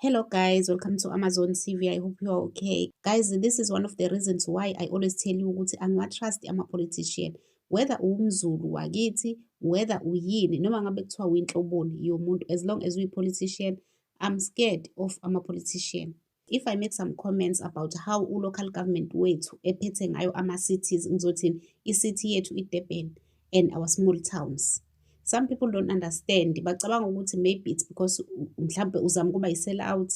Hello guys, welcome to Amazon TV. I hope you are okay. Guys, this is one of the reasons why I always tell you ukuthi angiwa-trust ama-politician. Whether uwumZulu wakithi, whether uyini, noma ngabe kuthiwa uyinhloboni yomuntu, as long as uyi-politician, I'm scared of ama-politician. If I make some comments about how u-local government wethu ephethe ngayo ama-cities, ngizothini i-city yethu i-Durban and our small towns. Some people don't understand, bacabanga ukuthi maybe it's because mhlampe uzama ukuba yi-sell out,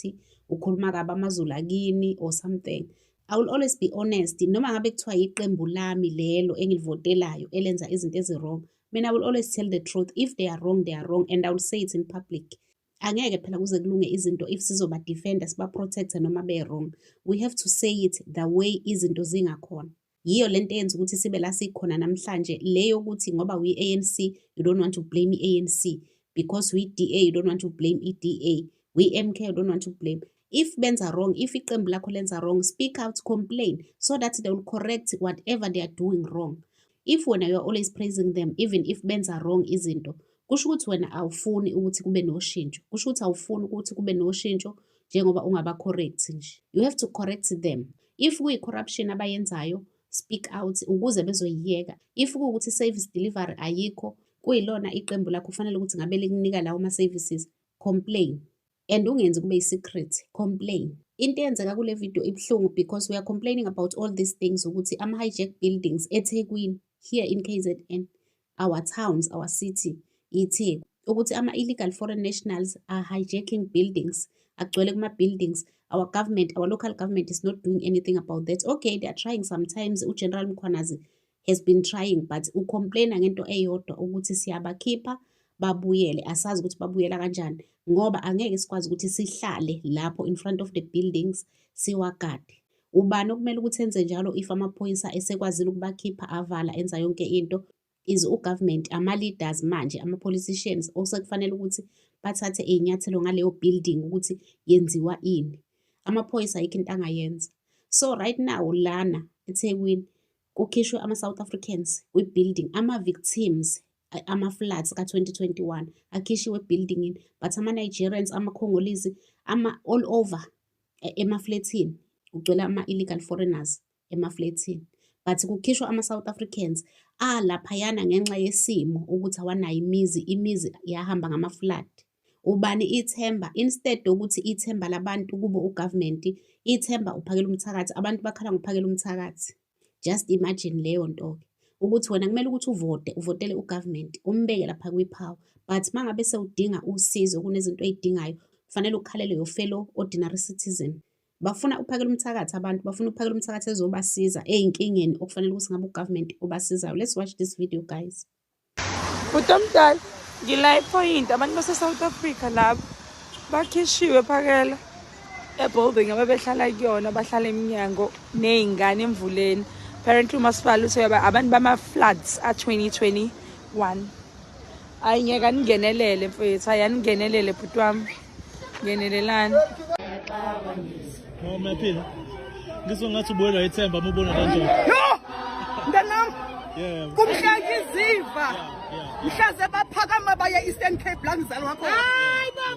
ukhuluma kabi amaZulu akini or something. I will always be honest, noma ngabe kuthiwa iqembu lami lelo engilivotelayo elenza izinto ezi-wrong, mina I will always tell the truth. If they are wrong, they are wrong, and I will say it in public. Angeke phela kuze kulunge izinto if sizoba-defend-a, siba-protect-a noma be-wrong. We have to say it the way izinto zingakhona. Yiyo lento eyenza ukuthi sibe la sikhona namhlanje, le yokuthi ngoba uyi-ANC, you don't want to blame i-ANC. Because uyi-DA, you don't want to blame i-DA. We-MK, you don't want to blame. If benza wrong, if iqembu lakho lenza wrong, speak out, complain, so that they will correct whatever they are doing wrong. If wena you are always praising them, even if benza wrong izinto, kusho ukuthi wena awufuni ukuthi kube noshintsho. Kusho ukuthi awufuni ukuthi kube noshintsho njengoba ungaba-correct nje. You have to correct them. If kuyi-corruption abayenzayo, speak out ukuze bezoyiyeka. If kuwukuthi service delivery ayikho, kuyilona iqembu lakho kufanele ukuthi ngabe likunika lawo ma-services, complain. And ungenzi kube yi-secret, complain. Into eyenzeka kule video ibuhlungu because we are complaining about all these things ukuthi ama-hijack buildings eThekwini, here in KZN, our towns, our city, iTheku. Ukuthi ama-illegal foreign nationals are hijacking buildings, agcwele kuma-buildings. Our government, our local government is not doing anything about that. Okay, they are trying sometimes. UGeneral Mkhwanazi has been trying, but u-complain-a ngento eyodwa ukuthi siyabakhipha babuyele. Asazi ukuthi babuyela kanjani ngoba angeke sikwazi ukuthi sihlale lapho in front of the buildings siwagade. Ubani okumele ukuthi enze njalo if amaphoyisa esekwazile ukubakhipha, avala, enza yonke into? Is u-government, ama-leaders manje, ama-politicians osekufanele ukuthi bathathe iy'nyathelo ngaleyo building ukuthi yenziwa ini. Amaphoyisa ayikho into angayenza. So right now lana eThekwini kukhishwe ama-South Africans kwi-building, ama-victims ama-floods ka-2021 akhishiwe e-building-ini, but ama-Nigerians, ama-Congolese, ama all over emaflethini kugcwele ama-illegal foreigners emaflethini. But kukhishwa ama-South Africans alaphayana ngenxa yesimo ukuthi awanayo imizi, imizi yahamba ngama-flood. Ubani ithemba? Instead yokuthi ithemba labantu kube u-government, ithemba uphakela umthakathi, abantu bakhala ngophakela umthakathi. Just imagine leyo nto-ke, ukuthi wena kumele ukuthi uvote, uvotele u-government, umbeke lapha kwi-power. But uma ngabe sewudinga usizo, kunezinto oy'dingayo, kufanele ukhalele your fellow ordinary citizen. Bafuna uphakela umthakathi abantu, bafuna uphakela umthakathi ezobasiza ey'nkingeni okufanele ukuthi ngabe u-government obasizayo. Let's watch this video, guys. Bhuti omdala, ngila e-Point, abantu base-South Africa laba bakhishiwe, phakela e-building ababehlala kuyona, bahlala eminyango ney'ngane emvuleni. Apparently umasipala uthe abantu bama-floods a-2021. Hayi, ngeke, aningenelele mfethu, hayi, aningenelele bhuti wami, ngenelelani. Mama, uyaphila? Ngizwa ngathi ubuyelwa ithemba uma ubona kanjani. Yo! Mntanami, kumhla ngiziva mhlaze baphakama baye Eastern Cape la ngizalwa khona.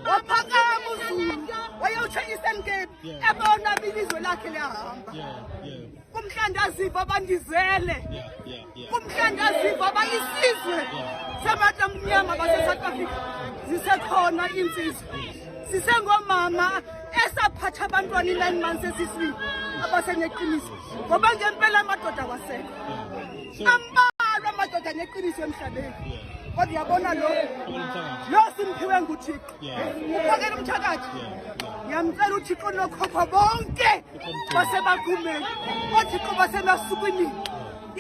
Waphakama uZulu wayewutsho Eastern Cape ebona ilizwe lakhe liyahamba. Kumhla ndaziva bandizele. Kumhla ndaziva bayisizwe sabantu amnyama base-South Africa zisekhona iinsizwa. Sisengomama esaphatha abantwana i-9 months esiswini abaseneqiniso ngoba ngempela amadoda awasekho. So, Ambalwa amadoda neqiniso emhlabeni, kodwa uyabona lo umthakathi. Lo simphiwe nguThixo. Uphakela umthakathi. Ngiyamcela uThixo nokhokho bonke basebagumeni, othixo basemasukwini,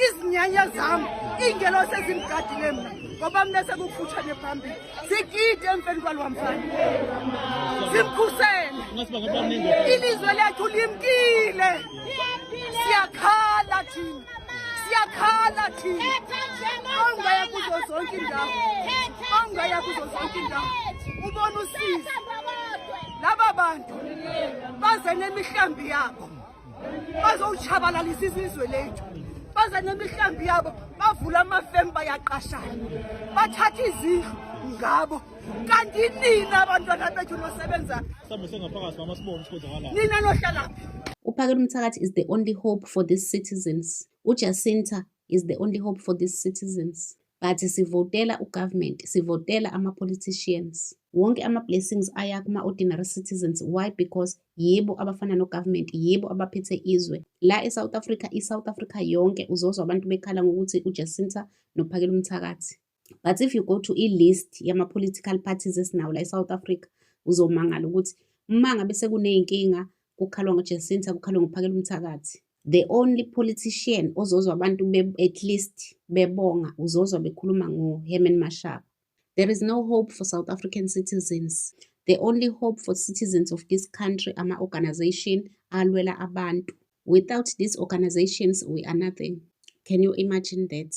izinyanya zami, iingelosi ezimgadile mna ngoba mna sekukufutshane phambili sigide emveni kwalwa mfana simkhusele. Ngathi bangabaningi. Ilizwe lethu limkile, siyakhala thina, siyakhala thina. Ongaya kuzo zonke indawo, ongaya kuzo zonke indawo ubona usizi. Laba bantu baze nemihlambi yabo bazowutshabalalisa isizwe lethu, baze nemihlambi yabo, bavula amafemu, bayaqashana, bathatha izindlu. Ngabo kanti nina abantwana bethu nosebenza Mhlawumbe sengaphakathi mama sibone ukuthi kwenzakalani. Nina nohlalaphi? UPhakel'umthakathi is the only hope for these citizens. UJacinta is the only hope for these citizens. But sivotela ugovernment, sivotela ama-politicians. Wonke ama-blessings aya kuma-ordinary citizens. Why? Because yibo abafana no-government, yibo abaphethe izwe. La e-South Africa, i-South Africa yonke uzozwa abantu bekhala ngokuthi uJacinta noPhakel'umthakathi. But if you go to i-list yama-political parties esinawo la e-South Africa, uzomangala ukuthi uma ngabe sekuney'nkinga kukhalwa ngoJacinta, kukhalwa ngoPhakel'umthakathi. The only politician ozozwa abantu at least bebonga, uzozwa bekhuluma ngoHerman Mashaba. There is no hope for South African citizens. The only hope for citizens of this country ama-organization alwela abantu. Without these organizations, we are nothing. Can you imagine that?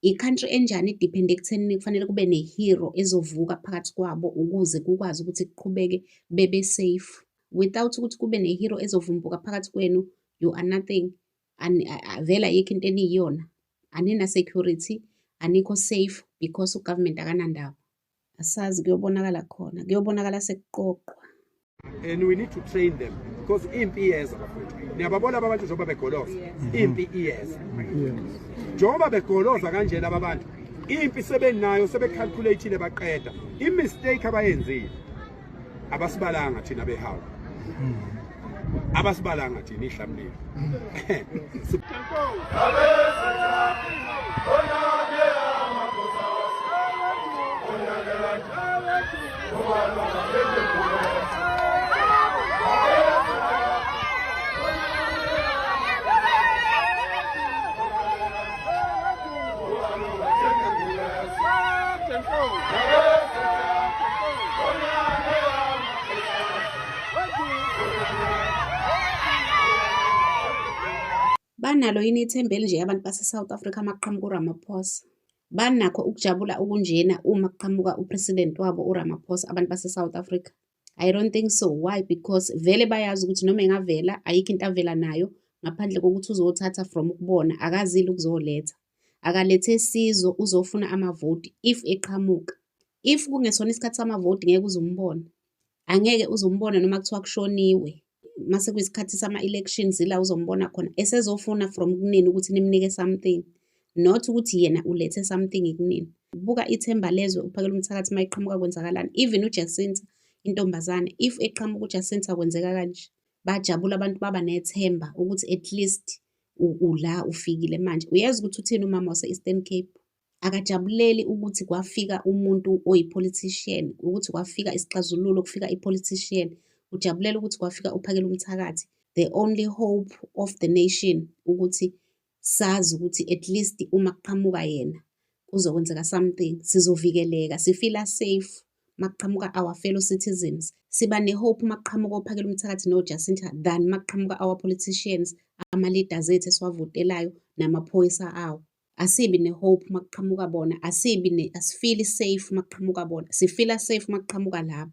I-country enjani idepende ekuthenini kufanele kube ne-hero ezovuka phakathi kwabo ukuze kukwazi ukuthi kuqhubeke bebe safe. Without ukuthi kube ne-hero ezovumbuka phakathi kwenu, you are nothing. Vele ayikho into eniyiyona. Anina security, anikho safe because ugovernment akanandaba. Asazi kuyobonakala khona, kuyobonakala sekuqoqwa. And we need to train them because impi iyeza, bafowethu. Niyababona abantu njengoba begoloza, impi iyeza. Njengoba begoloza kanje laba bantu, impi sebenayo, sebecalculateile baqeda. I-mistake abayenzile, abasibalanga thina behawu, abasibalanga thina ihlamlilo. Banalo yini ithemba elinje abantu base-South Africa uma kuqhamuka uRamaphosa? Banakho ukujabula okunjena uma kuqhamuka upresident wabo uRamaphosa abantu base-South Africa? I don't think so. Why? Because vele bayazi ukuthi noma engavela ayikho into avela nayo ngaphandle kokuthi uzothatha from ukubona, akazile ukuzoletha. Akalethe sizo, uzofuna amavoti if eqhamuka. If kungesona isikhathi samavoti ngeke uze umbone. Angeke uze umbone noma kuthiwa kushoniwe. Mase kuyisikhathi sama-elections ila uzombona khona esezofuna from kunini ukuthi nimnike something, not ukuthi yena ulethe something kunini. Buka ithemba lezwe uPhakel'umthakathi uma eqhamuka kwenzakalani. Even uJacinta intombazane, if eqhamuka uJacinta kwenzeka kanje. Bajabula abantu, baba nethemba ukuthi at least ula ufikile manje. Uyazi ukuthi uthini umama wase-Eastern Cape? Akajabuleli ukuthi kwafika umuntu oyi-politician, ukuthi kwafika isixazululo, kufika i-politician. Ujabulela ukuthi kwafika uPhakel'umthakathi, the only hope of the nation, ukuthi sazi ukuthi at least uma kuqhamuka yena kuzokwenzeka something, sizovikeleka, sifila safe makuqhamuka our fellow citizens. Siba ne-hope makuqhamuka oPhakel'umthakathi noJacinta than makuqhamuka our politicians, ama-leaders ethu esiwavotelayo namaphoyisa awo. Asibi ne-hope makuqhamuka bona, asibi asifili safe makuqhamuka bona, sifila safe makuqhamuka labo.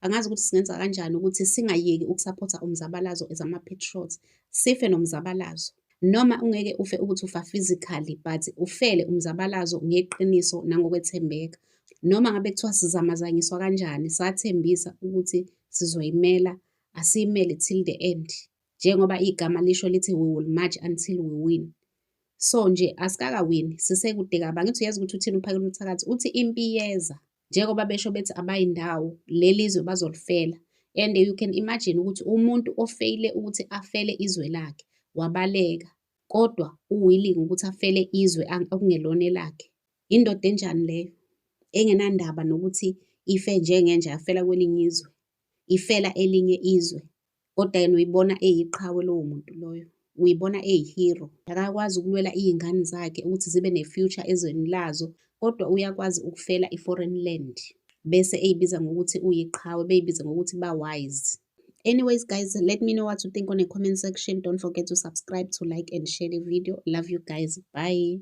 Angazi ukuthi singenza kanjani ukuthi singayeki ukusaphotha umzabalazo as ama-patriots, sife nomzabalazo. Noma ungeke ufe ukuthi ufa physically, but ufele umzabalazo ngeqiniso nangokwethembeka. Noma ngabe kuthiwa sizamazanyiswa kanjani, sathembisa ukuthi sizoyimela, asiyimele till the end. Njengoba igama lisho lithi we will march until we win. So nje asikakawini, sisekude kabi. Angithi uyazi ukuthi uthini uPhakel'umthakathi, uthi impi iyeza. Njengoba besho bethi abayindawo, leli zwe bazolifela. And you can imagine ukuthi umuntu ofeyile ukuthi afele izwe lakhe, wabaleka, kodwa u-willing ukuthi afele izwe okungelona elakhe. Indoda enjani leyo? Engenandaba nokuthi ife njengenja yafela kwelinye izwe, ifela elinye izwe. Kodwa yena uyibona eyiqhawe lowo muntu loyo, uyibona eyi-hero. Akakwazi ukulwela iy'ngane zakhe ukuthi zibe ne-future ezweni lazo, kodwa uyakwazi ukufela i-foreign land. Bese eyibiza ngokuthi uyiqhawe, beyibiza ngokuthi ba-wise. Anyways guys, let me know what you think on the comment section. Don't forget to subscribe, to like and share the video. Love you guys. Bye.